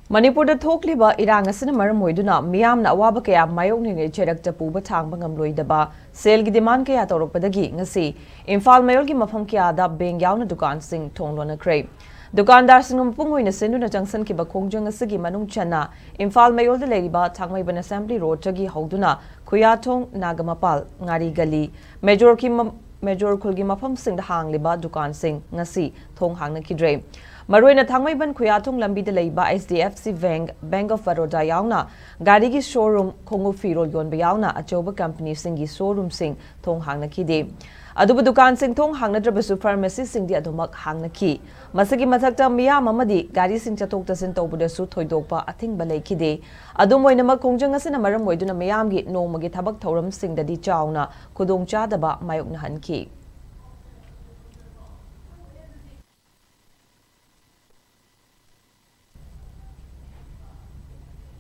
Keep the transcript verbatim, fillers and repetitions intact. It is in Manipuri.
ꯃꯅꯤꯄꯨꯔꯗ ꯊꯣꯛꯂꯤꯕ ꯏꯔꯥꯡ ꯑꯁꯤꯅ ꯃꯔꯝ ꯑꯣꯏꯗꯨꯅ ꯃꯤꯌꯥꯝꯅ ꯑꯋꯥꯕ ꯀꯌꯥ ꯃꯥꯌꯣꯛꯅꯔꯤꯉꯩ ꯆꯩꯔꯛꯇ ꯄꯨꯕ ꯊꯥꯡꯕ ꯉꯝꯂꯣꯏꯗꯕ ꯁꯦꯜꯒꯤ demand ꯀꯌꯥ ꯇꯧꯔꯛꯄꯗꯒꯤ ꯉꯁꯤ ꯏꯝꯐꯥꯜ ꯃꯌꯣꯜꯒꯤ ꯃꯐꯝ ꯀꯌꯥꯗ bank ꯌꯥꯎꯅ ꯗꯨꯀꯥꯟꯁꯤꯡ ꯊꯣꯡ ꯂꯣꯟꯅꯈ꯭ꯔꯦ꯫ ꯗꯨꯀꯥꯟꯗꯥꯔꯁꯤꯡꯅ ꯃꯄꯨꯡ ꯑꯣꯏꯅ ꯁꯤꯟꯗꯨꯅ ꯆꯪꯁꯤꯟꯈꯤꯕ ꯈꯣꯡꯖꯪ ꯑꯁꯤꯒꯤ ꯃꯅꯨꯡ ꯆꯟꯅ ꯏꯝꯐꯥꯜ ꯃꯌꯣꯜꯗ ꯂꯩꯔꯤꯕ ꯊꯥꯡꯃꯩꯕꯟ Assembly Roadꯇꯒꯤ ꯍꯧꯗꯨꯅ ꯈꯨꯌꯥꯊꯣꯡ, ꯅꯥꯒꯃꯄꯥꯜ, ꯉꯥꯔꯤ ꯒꯂꯤ, ꯃꯦꯖꯣꯔꯒꯤ ꯃ-, ꯃꯦꯖꯣꯔ ꯈꯨꯜꯒꯤ ꯃꯐꯝꯁꯤꯡꯗ ꯍꯥꯡꯂꯤꯕ ꯗꯨꯀꯥꯟꯁꯤꯡ ꯉꯁꯤ ꯊꯣꯡ ꯍꯥꯡꯅꯈꯤꯗ꯭ꯔꯦ꯫ ꯃꯔꯨꯑꯣꯏꯅ ꯊꯥꯡꯃꯩꯕꯟ ꯈꯨꯌꯥꯊꯣꯡ ꯂꯝꯕꯤꯗ ꯂꯩꯕ H D F C Bank, Bank of Baroda ꯌꯥꯎꯅ ꯒꯥꯔꯤꯒꯤ showroom, ꯈꯣꯡꯎꯞ ꯐꯤꯔꯣꯜ ꯌꯣꯟꯕ ꯌꯥꯎꯅ ꯑꯆꯧꯕ companyꯁꯤꯡꯒꯤ showroomꯁꯤꯡ ꯊꯣꯡ ꯍꯥꯡꯅꯈꯤꯗꯦ꯫ ꯑꯗꯨꯕꯨ ꯗꯨꯀꯥꯟꯁꯤꯡ ꯊꯣꯡ ꯍꯥꯡꯅꯗ꯭ꯔꯕꯁꯨ pharmacyꯁꯤꯡꯗꯤ ꯑꯗꯨꯃꯛ ꯍꯥꯡꯅꯈꯤ꯫ ꯃꯁꯤꯒꯤ ꯃꯊꯛꯇ ꯃꯤꯌꯥꯝ ꯑꯃꯗꯤ ꯒꯥꯔꯤꯁꯤꯡ ꯆꯠꯊꯣꯛ ꯆꯠꯁꯤꯟ ꯇꯧꯕꯗꯁꯨ ꯊꯣꯏꯗꯣꯛꯄ ꯑꯊꯤꯡꯕ ꯂꯩꯈꯤꯗꯦ꯫ ꯑꯗꯨꯝ ꯑꯣꯏꯅꯃꯛ, ꯈꯣꯡꯖꯪ ꯑꯁꯤꯅ ꯃꯔꯝ ꯑꯣꯏꯗꯨꯅ ꯃꯤꯌꯥꯝꯒꯤ ꯅꯣꯡꯃꯒꯤ ꯊꯕꯛ ꯊꯧꯔꯝꯁꯤꯡꯗꯗꯤ ꯆꯥꯎꯅ ꯈꯨꯗꯣꯡꯆꯥꯗꯕ ꯃꯥꯌꯣꯛꯅꯍꯟꯈꯤ꯫